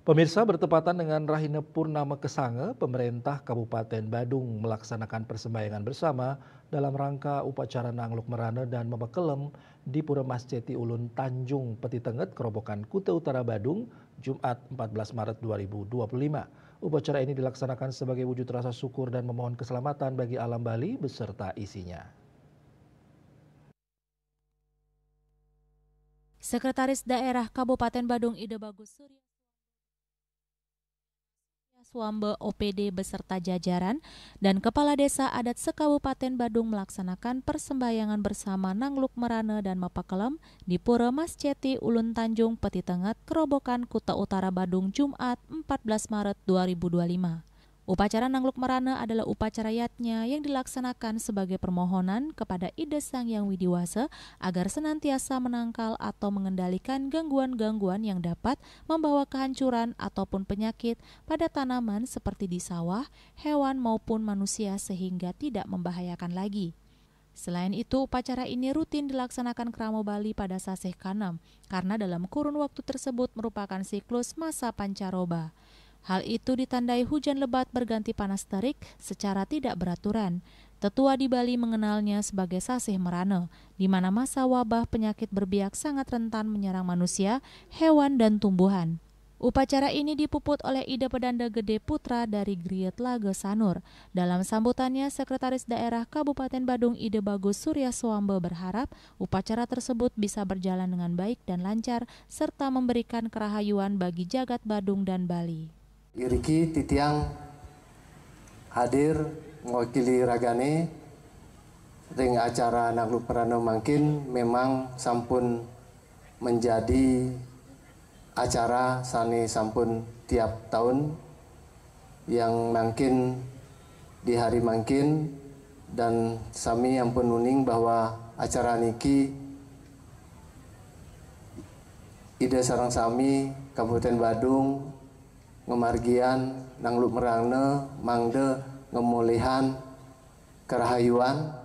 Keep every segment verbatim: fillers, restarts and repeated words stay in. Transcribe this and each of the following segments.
Pemirsa, bertepatan dengan Rahina Purnama Kesanga, pemerintah Kabupaten Badung melaksanakan persembahyangan bersama dalam rangka upacara Nangluk Merana dan Mapakelem di Pura Masceti Ulun Tanjung, Peti Tenget, Kerobokan, Kuta Utara Badung, Jumat empat belas Maret dua ribu dua puluh lima. Upacara ini dilaksanakan sebagai wujud rasa syukur dan memohon keselamatan bagi alam Bali beserta isinya. Sekretaris Daerah Kabupaten Badung Ida Bagus Surya Swamba O P D beserta jajaran dan Kepala Desa Adat se-Kabupaten Badung melaksanakan persembahyangan bersama Nangluk Merana dan Mapakelem di Pura Masceti Ulun Tanjung, Peti Tenget, Kerobokan, Kuta Utara Badung, Jumat empat belas Maret dua ribu dua puluh lima. Upacara Nangluk Merana adalah upacara yatnya yang dilaksanakan sebagai permohonan kepada Ida Sang Yang Widiwasa agar senantiasa menangkal atau mengendalikan gangguan-gangguan yang dapat membawa kehancuran ataupun penyakit pada tanaman seperti di sawah, hewan maupun manusia sehingga tidak membahayakan lagi. Selain itu, upacara ini rutin dilaksanakan Kramo Bali pada sasih kanem, karena dalam kurun waktu tersebut merupakan siklus masa pancaroba. Hal itu ditandai hujan lebat berganti panas terik secara tidak beraturan. Tetua di Bali mengenalnya sebagai sasih merana, di mana masa wabah penyakit berbiak sangat rentan menyerang manusia, hewan, dan tumbuhan. Upacara ini dipuput oleh Ida Pedanda Gede Putra dari Griet Lage Sanur. Dalam sambutannya, Sekretaris Daerah Kabupaten Badung Ida Bagus Surya Swamba berharap upacara tersebut bisa berjalan dengan baik dan lancar serta memberikan kerahayuan bagi jagat Badung dan Bali. Iriki titiang hadir mewakili ragane ring acara Nangluk Merana mangkin memang sampun menjadi acara sane sampun tiap tahun yang mangkin di hari mangkin, dan sami ampun uning bahwa acara niki Ida sareng sami Kabupaten Badung ngamargiang Nangluk Merana mangda ngemulihan kerahayuan,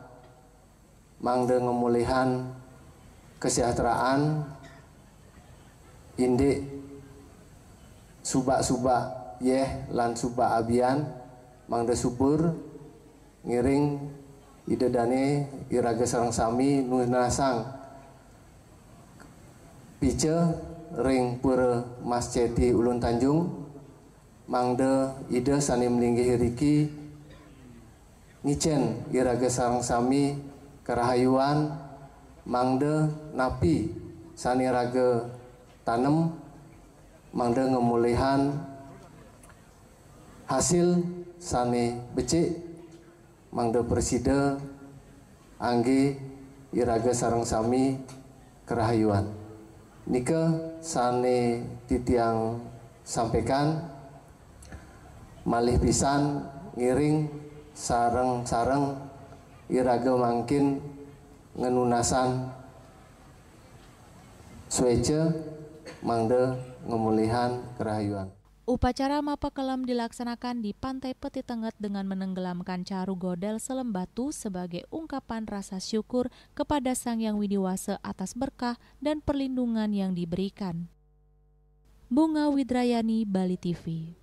mangda ngemulihan kesejahteraan, indik subak-subak yeh lan subak abian, mangda subur, ngiring Ida dane iraga sareng sami nunasang pica ring Pura Masceti Ulun Tanjung, mangda Ida sane malinggih iriki ngicen iraga sareng sami kerahayuan, mangda napi sane raga tanem, mangda ngemulihan hasil sane becik, mangda prasida angge iraga sareng sami kerahayuan. Nika sane titiang sampaikan, malih pisan ngiring sareng-sareng iraga mangkin ngenunasan sueca mangda ngemulihan kerahayuan. Upacara Mapakelem dilaksanakan di Pantai Peti Tenget dengan menenggelamkan caru godel selem batu sebagai ungkapan rasa syukur kepada Sang Yang Widiwasa atas berkah dan perlindungan yang diberikan. Bunga Widrayani, Bali T V.